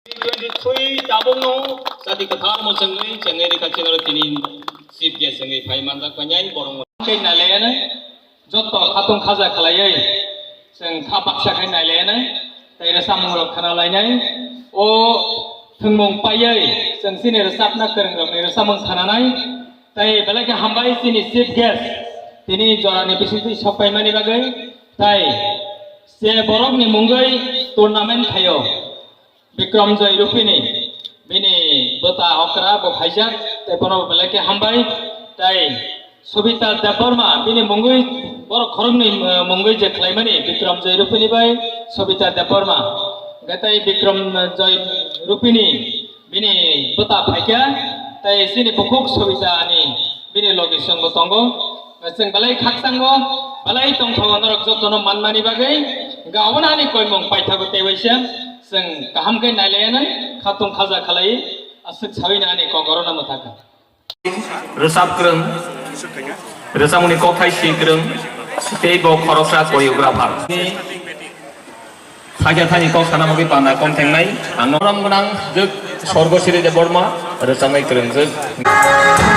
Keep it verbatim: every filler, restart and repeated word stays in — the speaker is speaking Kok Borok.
Twenty three tabukno chati kwthar mwchangwi chengwi rikha chinaro tini chief guest wngwi phai manjak painai borok. Khe nailayanai jotto khatung khaja khlaiwi chwng kha baksa khai nailayanai tei rwchapmungrok khna lainai. O thwngmung paiwi chwng chini rwchapna kwrwngrokni rwchapmung khnanai. Tei belai khe hambai chini chief guest tini jorani bisingtwi sok paimani bagwi. Tei se borokni mungwi tournament khaio Bikram Joy Rupini, bini bwta okra bo khaijak tei bono belai khe hambai. Tei Sobita Debbarma bini mungwi borok khoroknwi, eh, mungwi je khlaimani Bikram Joy Rupini bai Sobita Debbarma. Hwnkhe tei Bikram Joy Rupini bini bwta phaikha, tei chini bukhuk Sobita ani bini logi chwngbo tongo. Chwng belai khakchango, belai tongthogo norok jotono manmani bagwi. Hwnkhe obono ani koimung paithago tei waisa. Chwng kaham khe nailayanai, khatung khaja khlai, aswk sawino ani kok orono mwthakha. Rwchap kwrwng, rwchapmungni kokthai si kwrwng, tei bo khoroksa choreographer. Sakya thani kok sana bagwi panda kom thengnai, ang norom gwnang jwk Sorgo Siri Debbarma, rwchapnai kwrwng jwk.